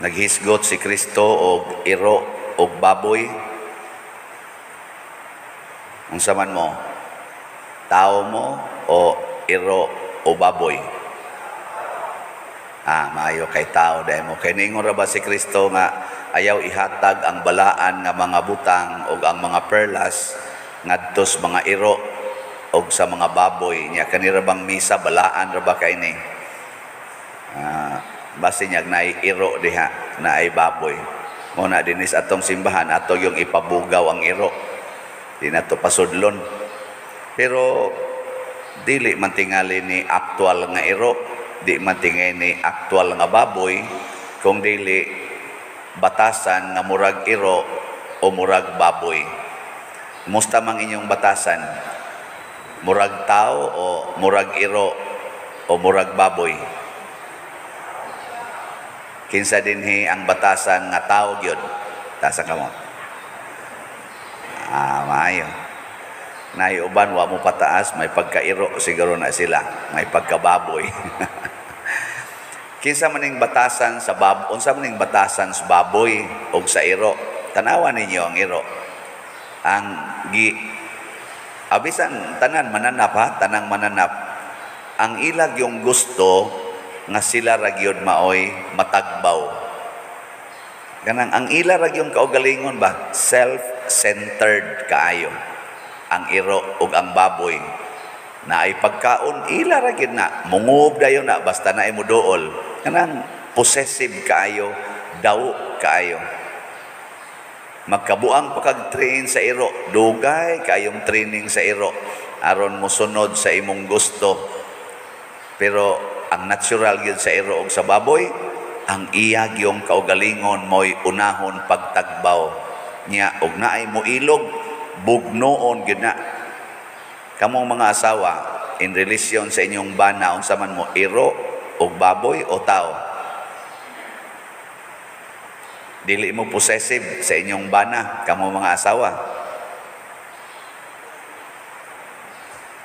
Naghisgot si Kristo og iro og baboy. Unsa man mo? Tao mo o iro o baboy? Ah, maayo kay tao dahil mo. Kay ningon ra ba si Kristo nga ayaw ihatag ang balaan nga mga butang o ang mga perlas ngadto sa mga iro og sa mga baboy nya? Kanira bang misa, balaan ra ba kay ni? Ah, base niya naay iro diha, naay baboy mo na dinis atong simbahan, ato yung ipabugaw ang iro, di nato pasudlon. Pero dili man tingali ni aktual nga iro, di man tingali ni aktual nga baboy, kung dili batasan nga murag iro o murag baboy. Musta mang inyong batasan? Murag tao o murag iro o murag baboy? Kinsa dinhi ang batasan nga tao gyud? Tasa kamo. Ah, maayo. Naay uban wa mo pataas, may pagkairo siguro na sila, may pagkababoy. Kinsa man ning batasan sa bab unsa man ning batasan sa baboy og sa iro? Tanawa ninyo ang iro. Ang gi abisan tanan mananap ha, tanang mananap. Ang ilag yung gusto nga sila ra gyud maoy matagbaw. Kanang ang ila ra gyud kaugalingon ba, self-centered kaayo. Ang iro ug ang baboy na ay pagkaon, ila ra gyud na, mungob dayon na basta na imo duol. Kanang possessive kaayo, daw kaayo. Magkabuang pa kag train sa iro, dugay kayong training sa iro aron mosunod sa imong gusto. Pero ang natural gyud sa iro og sa baboy, ang iya gyung kaugalingon mo'y unahon pagtagbaw niya, og naay moilog, bugnoon gyud na. Kamong mga asawa, in relation sa inyong bana, unsa man mo, iro og baboy o tao? Dili mo possessive sa inyong bana, kamo mga asawa?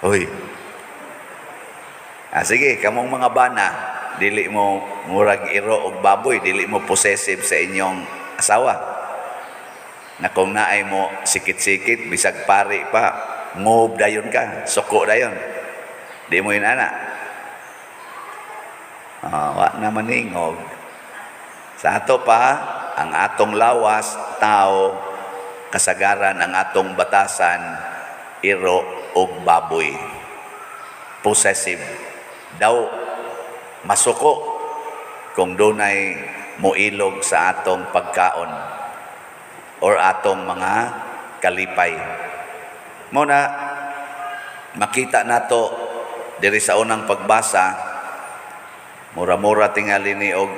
Uy. Ah, sige, kamong mga bana, dili mo murag iro og baboy, dili mo possessive sa inyong asawa? Na kung naay mo sikit-sikit, bisag pari pa, ngob dayon ka, suko dayon. Di mo yun ana. Ah, wa na maningog. Sa ato pa, ang atong lawas, tao, kasagaran ang atong batasan, iro og baboy. Possessive. Daw, masuko kung dunay moilog sa atong pagkaon or atong mga kalipay. Muna, makita nato diri sa unang pagbasa, mura-mura tingali ni og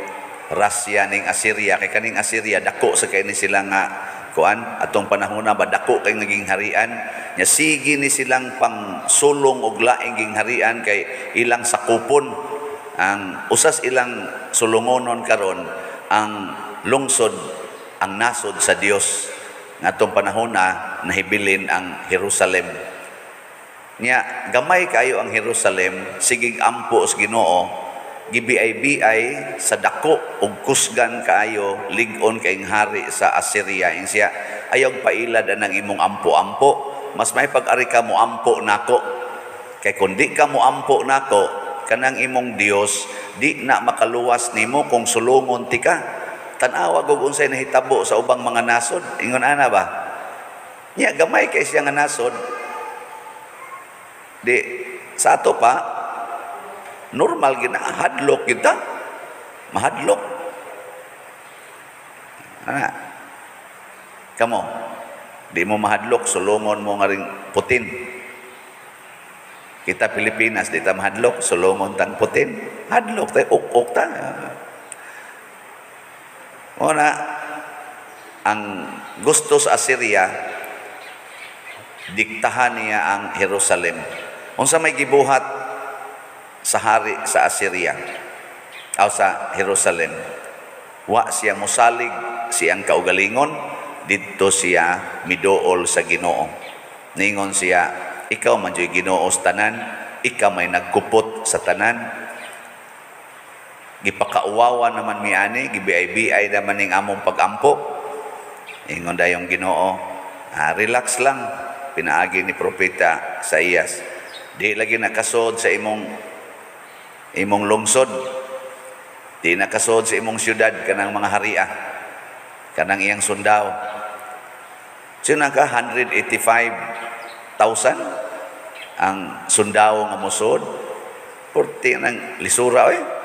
Russia ning Assyria, kay kaning Assyria dako sa kay ni sila nga kuan atong panahona ba, dako kay naging harian nya. Sige ni silang pang sulong og laing ging harian kay ilang sakupon. Ang usas ilang sulungonon karon ang lungsod, ang nasod sa Dios. Ngatong panahona nahibilin ang Jerusalem nya, gamay kayo ang Jerusalem, sigig ampo sa Ginoo, gibiay-biay sa dako ug kusgan kaayo, lig-on kayong hari sa Assyria. Ingon siya, "Ayaw pailad anang imong ampo-ampo, mas may pag-ari ka mo ampo nako, kay kung di ka mo ampo nako, kanang imong Dios di na makaluwas nimo kung sulungon ti ka. Tan-awa og unsay nahitabo sa ubang mga nasod." Ingon ana ba nya, gamay kay siya nga nasod. Di sa ato pa, normal gina hadlok kita, mahadlok ana. Kamo, di mo mahadlok, sulungon mo nga ring Putin. Kita Pilipinas, di ta mahadlok, sulungon tang Putin. Hadlok tay, uk-uk ta. Una, ang gusto sa Assyria, diktahan niya ang Jerusalem. Unsa may gibuhat sa hari sa Assyria o sa Jerusalem? Wa siya mosalig siyang kaugalingon, didto siya miduol sa Ginoo. Ningon siya, "Ikaw man juy Ginoo sa tanan, ikaw may nagkupot sa tanan." Gipakauwawa naman mi ani, gibiay-biay naman ning among pagampo. Ingon dayong Ginoo, relax lang, pinaagi ni Propeta Isaías. Di lagi nakasod sa imong lungsod. Di nakasod sa imong syudad kanang mga haria, kanang iyang sundao. Sino ka 185,000 ang sundao nga mosod? Porti nang lisura oy.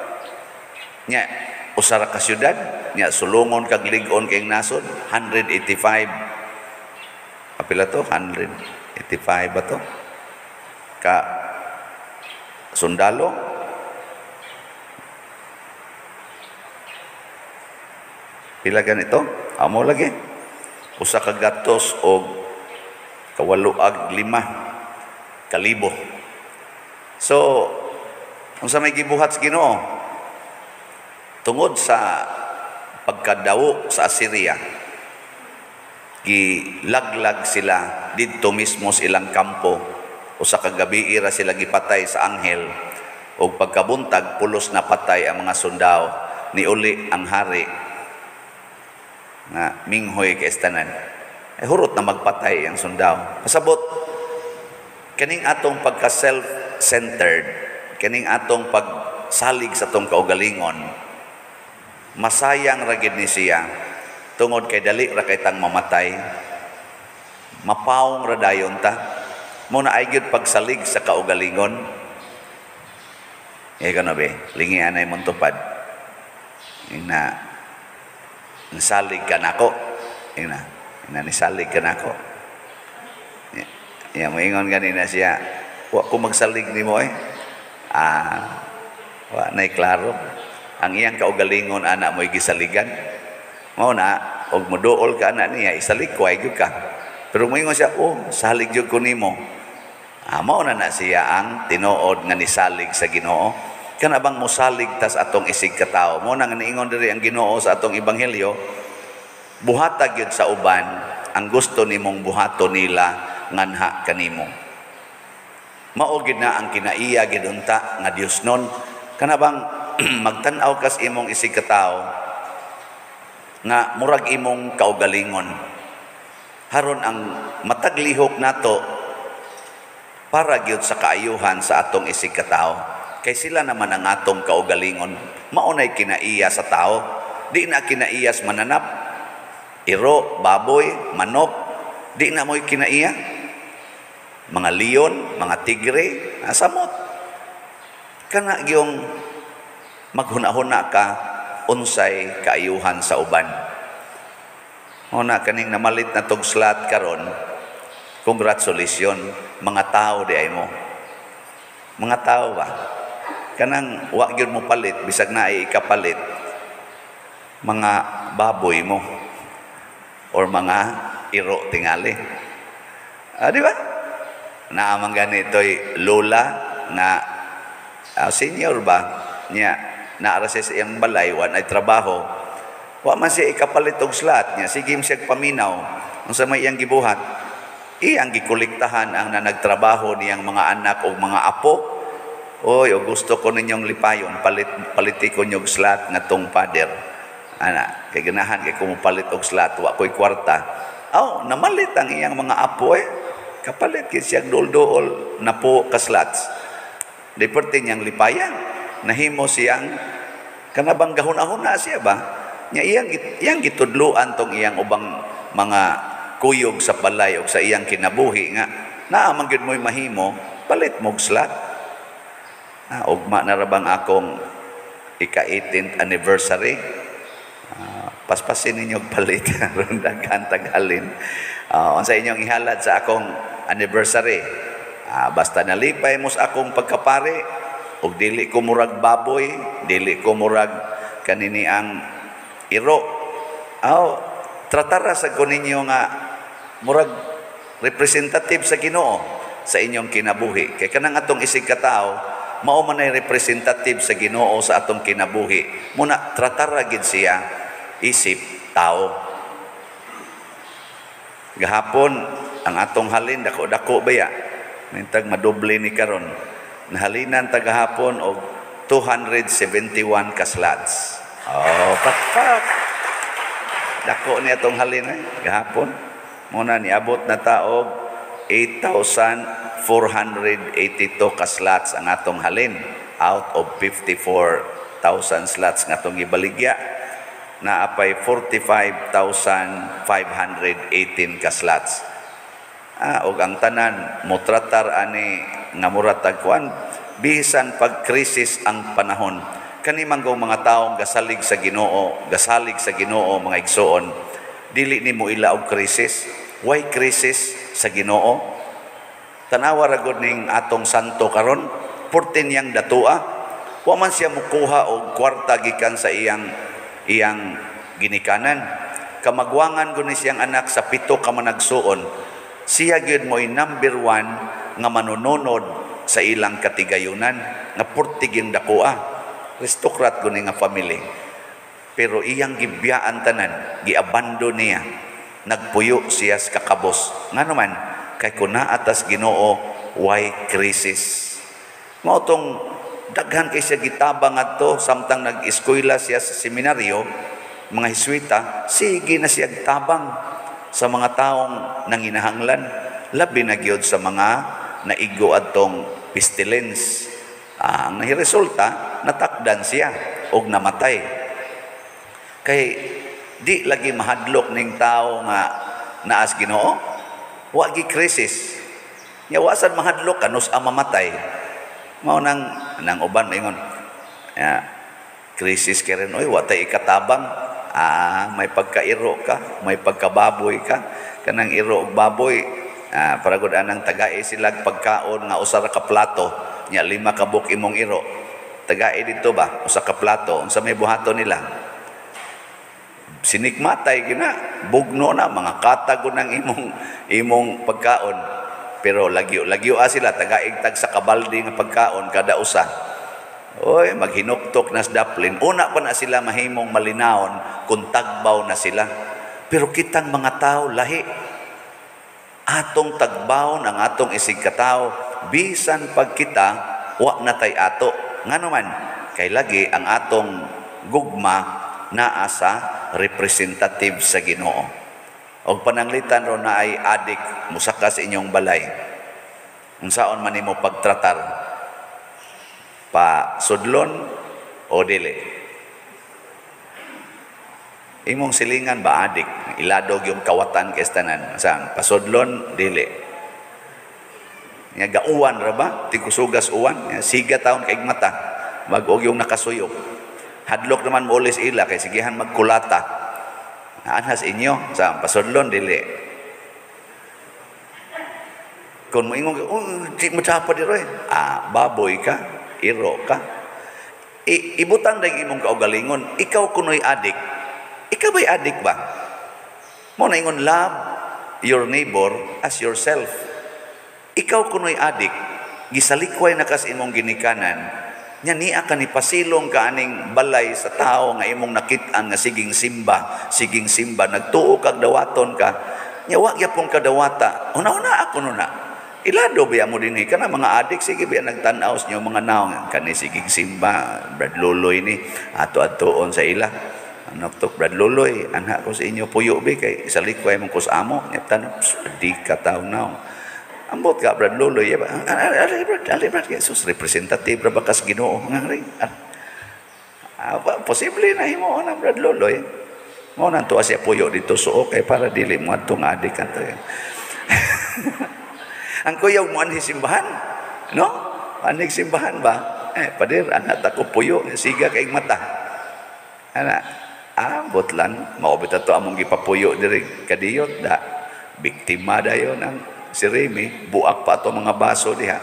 Nya usa ra ka syudad, nya sulungon kag lig-on kay nasod 185. Kapila to? 185 ba to? Ka sundalo? Pila ganito? Amo lagi. Usa ka gatos og 805 kalibo. So, unsa may gibuhat sa Ginoo? Tungod sa pagkadawo sa Assyria, gilaglag sila didto mismo sa ilang kampo. Usa ka gabi ra sila gipatay sa anghel, ug pagkabuntag pulos na patay ang mga sundao. Niuli ang hari nga minghoy kay tanan. Ay hurot na magpatay ang sundao. Pasabot kaning atong pagka self-centered, kaning atong pagsalig sa atong kaugalingon, masayang ra gid ni siya tungod kay dali ra kay tang mamatay, mapawong ra dayon ta. Mo na ay gyud pagsalig sa kaugalingon. Eh kano be, lingi anay mong tupad. Ina nisalig ka nako. Ina, ina nisalig ka nako. Ya moingon ganina siya, wa ko magsalig nimo eh. Wa nay klaro. Ang iyang kaugalingon ana mo'y gisaligan. Mao na og moduol ka ana niya, isalig ko ay gyud ka. Pero moingon siya, oh, salig gyud ko nimo. Mao na na siya ang tinuod nga nisalig sa Ginoo. Kana bang mosalig tas atong isig katawo? Mao na nga niingon diri ang Ginoo sa atong ebanghelyo, buhata gyud sa uban ang gusto nimong buhaton nila nganha kanimo. Mao gyud na ang kinaiya gyud unta nga Dios nun. Kana bang magtan-aw kas imong isig katawo nga murag imong kaugalingon. Haron ang mataglihok nato para gyud sa kaayuhan sa atong isig katawo. Kay sila naman ang atong kaugalingon. Maunay kinaiya sa tao. Di na kinaiyas mananap. Iro, baboy, manok. Di na mo'y kinaiya. Mga leon, mga tigre, asamot. Kana gyung maghuna-huna ka unsay kaayuhan sa uban. Una kaning namalit na tog slat karon, congratulations, mga tao di ay mo. Mga tao ba? Kanang wa gyud mo palit, bisag naay ikapalit, mga baboy mo or mga iro tingali. Di ba? Naamang ganito'y lola nga senior ba niya, naara siya sa iyang balay, wa nay trabaho. Wa man siya ikapalit og slat niya, sige siya paminaw. Unsa may iyang gibuhat? Iyang gikolektahan ang nanagtrabaho niyang mga anak o mga apo. Oy, og gusto ko ninyong lipayon, paliti ko ninyong slat nga tong father. Ana, kay ganahan kay kumupalit og slat, wa ko'y kwarta. Aw, namalit ang iyang mga apo eh. Kapalit kay siya dool-dool na po ka slats. Di parte niyang lipaya. Nahimo siyang kanabang gahuna-huna siya ba? Nya iyang gitudloan tong iyang ubang mga kuyog sa balay og sa iyang kinabuhi nga naa man gyud mo'y mahimo, palit mo'g slat. Ugma na ra bang akong ika-18th anniversary? Paspasin ninyo og palit aron daghan taghalin. Unsa inyong ihalad sa akong anniversary? Basta nalipay mo sa akong pagkapari og dili ko murag baboy, dili ko murag kanini ang iro. Aw, tratara sa ko ninyo nga murag representative sa Ginoo sa inyong kinabuhi. Kay kanang atong isig katawo, mao man ay representative sa Ginoo sa atong kinabuhi. Muna tratara gid siya isip tao. Gahapon ang atong halin dako-dako baya. Mintag madoble ni karon. Nahalinan tagahapon og 271 ka slots. Oh, pakpak. Dako niya tong halin eh, gahapon. Muna niabot na ta og 8,482 ka slots ang atong halin out of 54,000 slots nga atong gibaligya. Naapay 45,518 ka slots. Ah, og ang tanan motratar ani nga mura tag kuan bisan pag krisis ang panahon. Kani man mga taong gasalig sa Ginoo, gasalig sa Ginoo, mga igsoon, dili nimo ila og krisis. Why krisis sa Ginoo? Tanawa ra gud ning atong santo karon, porte niyang datua. Wa man siya mukuha og kwarta gikan sa iyang iyang ginikanan. Kamagwangan gud ni siyang anak sa pito ka managsuon. Siya gyud mo'y number one nga manununod sa ilang katigayunan nga porte gyud dakoa. Aristocrat gud ni nga family. Pero iyang gibiyaan tanan, giabando niya. Nagpuyo siya sa kakabos. Ngano man, kay kun naa tas Ginoo, why crisis? Mao tong daghan kay siya gitabang adto samtang nag-eskwela siya sa seminaryo, mga Heswita, sige na siya tabang sa mga taong nanginahanglan, labi na gyud sa mga naigo adtong pestilence. Ah, ang nahiresulta, natakdan siya og namatay. Kay di lagi mahadlok ning tao nga naas Ginoo, wa gi krisis. Nya wa sad mahadlok kanus ang mamatay. Mao nang nang uban maingon, ya, krisis kay rin, oy, wa tay ikatabang. Ah, may pagkairo ka, may pagkababoy ka. Kanang iro og baboy, ah, para gud anang tagae sila pagkaon nga usa ra ka plato, nya lima ka buok imong iro. Tagae dito ba, usa ka plato, unsa may buhaton nila? Sinikmatay gina, bugno na mga katago ng imong imong pagkaon. Pero lagyo lagyo sila tagaig tag sa kabalde nga pagkaon kada usa. Oy, maghinuktok na sa daplin. Una pa na sila mahimong malinawon kung tagbaw na sila. Pero kitang mga tao lahi. Atong tagbawon ang atong isig katao bisan pag kita wa na tay ato. Ngano man, kay lagi ang atong gugma naa sa representative sa Ginoo. Og pananglitan ron na ay adik musaka sa inyong balay. Unsaon man nimo pagtratar? Pa sudlon o dili? Imong silingan ba adik? Iladog yung kawatan kay tanan. Saan? Pasudlon dili. Nya gauwan ra ba? Tikusugas uwan. Nya siga taon kay mata. Mag-og yung nakasuyop. Hadlok naman mo ulis ila kay sigihan magkulata. Anhas inyo sa pasudlon dili. Kung moingon ka, oh, di mo tsapa diro eh. Ah, baboy ka, iro ka. Ibutang dahil imong kaugalingon, ikaw kuno'y adik. Ikaw ba'y adik ba? Mo na ingon, love your neighbor as yourself. Ikaw kuno'y adik, gisalikway na kas imong ginikanan, nya niya ka ni pasilong ka aning balay sa tao nga imong nakit-an nga siging simba, siging simba, nagtuo kag dawaton ka, nya wa gyapon ka dawata. Una-una ako nuna. Ilado biya mo dinhi kana mga adik, sige biya nagtan-aw sa inyo mga naong kani siging simba, Brad Luloy ni ato atuon sa ila. Anok Brad Luloy, anha ko sa inyo puyo bi kay salikway man ko sa amo. Nya tan di ka taw naong. Ambot ka Brad Luloy, ya ba? Ali Brad, ali Brad, Jesus representative ra ba kas Ginoo nga ring. Ah, posible na himo na Brad Luloy. Mao nang tuwa siya puyo dito suo kay para dili mo adtong adik ato. Ang kuyaw mo anhi simbahan, no? Anhi simbahan ba? Eh, pader, anak ako puyo, siga kay mata. Ana, ambot lang, maobit ato among gipapuyo diri kadiyot da. Biktima dayon ang si Remy, buak pa ato mga baso diha.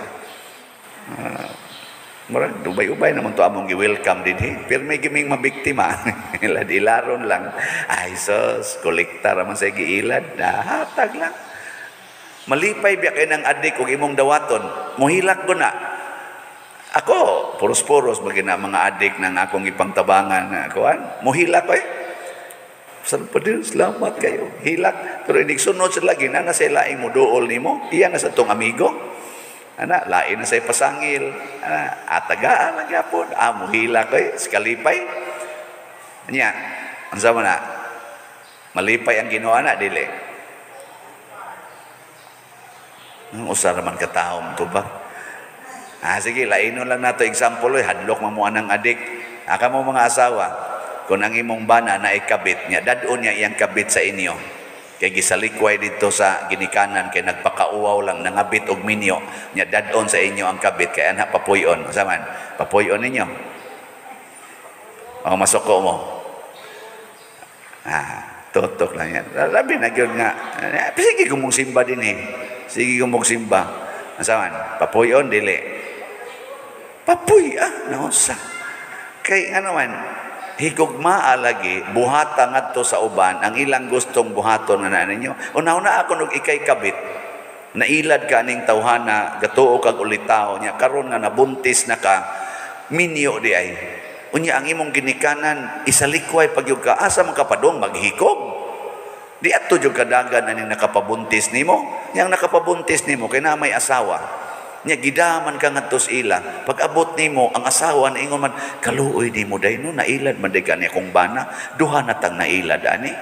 Murag ubay-ubay naman to among gi-welcome dinhi. Pero may giming mabiktima. Ilad ilaron lang. Ay sus, kolekta ra man sa giilad. Hatag lang. Malipay biya kay ng adik og imong dawaton. Muhilak ko na. Ako, puros-puros magina mga adik ng akong ipangtabangan na kuan. Muhilak ko eh. Sa pa din, salamat kayo. Hilak. Pero inig sunod sa lagi na nasa ilaing mo duol nimo. Iya na sa tong amigo. Ana, lain na sa pasangil. Ana, atagaan lang gyapon. Ah, muhila ko eh, kalipay. Nya, unsa man na? Malipay ang Ginoo na, dili. Usa raman ka tawo tubag. Ah, sige, lainon lang nato example oy, hadlok man mo anang adik. Aka mo mga asawa, kung ang imong bana na ikabit niya, dad-on niya iyang kabit sa inyo. Kay gisalikway dito sa ginikanan kay nagpakauwaw lang nangabit og minyo nya dad-on sa inyo ang kabit kay anak papuy-on. Unsa man? Papuy-on ninyo. O masuko mo. Ah, tutok lang yan. Labi na gyud nga. Sige kung mong simba din eh. Sige kung mong simba. Unsa man? Papuy-on dili. Papuy ah, naunsa. Kay ano man, higugmaa lagi buhata ngadto sa uban ang ilang gustong buhaton nga ninyo. Una-una ako nog ikay kabit. Nailad ka aning tawhana, gatuo kag ulitaw nya karon nga nabuntis na ka, minyo di ay. Unya ang imong ginikanan isalikway pagyud ka, asa man ka padong maghikog. Di adto jud kadagan aning nakapabuntis nimo. Yang nakapabuntis nimo kay na may asawa. Nya gidaman ka ngadto sa ila. Pag-abot nimo ang asawa na ingon man, kaluoy nimo day no, nailad man day kani akong bana, duha na tang nailad ani.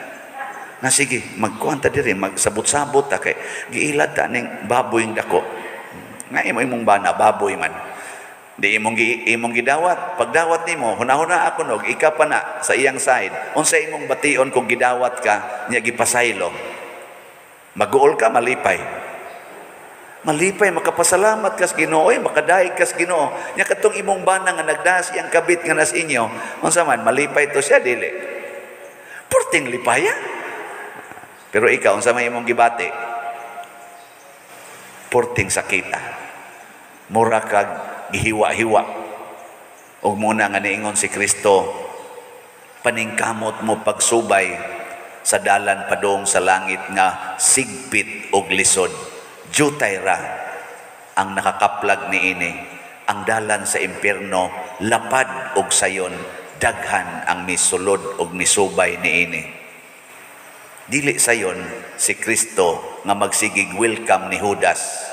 Na sige, magkuan ta diri, magsabot-sabot ta kay giilad ta ning baboy dako. Nga imo imong bana baboy man. Di imong gidawat. Pagdawat nimo, hunahuna ako nog ika pa na sa iyang side. Unsa imong bation kung gidawat ka nya gipasaylo? Maguol ka, malipay. Malipay, makapasalamat kas Ginoo, makadaig kas Ginoo. Nya katong imong bana nga nagdas iyang kabit nga nas inyo, unsa man malipay to siya dili? Porting lipaya. Pero ikaw unsa may imong gibati? Porting sakita. Mura kag gihiwa-hiwa. Og muna nga niingon si Kristo, paningkamot mo pagsubay sa dalan padung sa langit nga sigpit og lisod. Jutay ra ang nakakaplag niini, ang dalan sa impierno lapad og sayon, daghan ang misulod og misubay niini. Dili sayon si Kristo nga magsigig welcome ni Judas.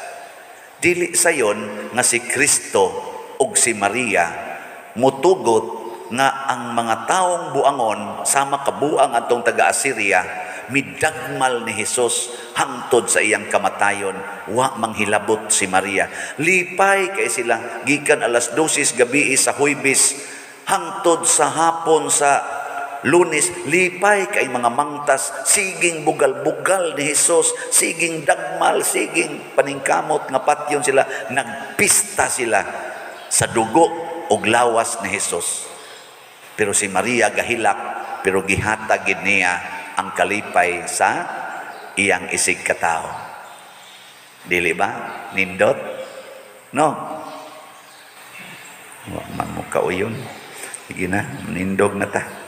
Dili sayon nga si Kristo og si Maria mutugot nga ang mga taong buangon sama kabuang atong taga-Assyria midagmal ni Hesus hangtod sa iyang kamatayon, wa manghilabot si Maria. Lipay kay sila gikan alas 12 gabi sa Huwebes hangtod sa hapon sa Lunes, lipay kay mga mangtas, siging bugal-bugal ni Hesus, siging dagmal, siging paningkamot nga patyon sila, nagpista sila sa dugo ug lawas ni Hesus. Pero si Maria gahilak, pero gihatag gid niya ang kalipay sa iyang isig katao. Dili ba? Nindot? No? Wa man mo kauyon. Sige na, nindog na ta.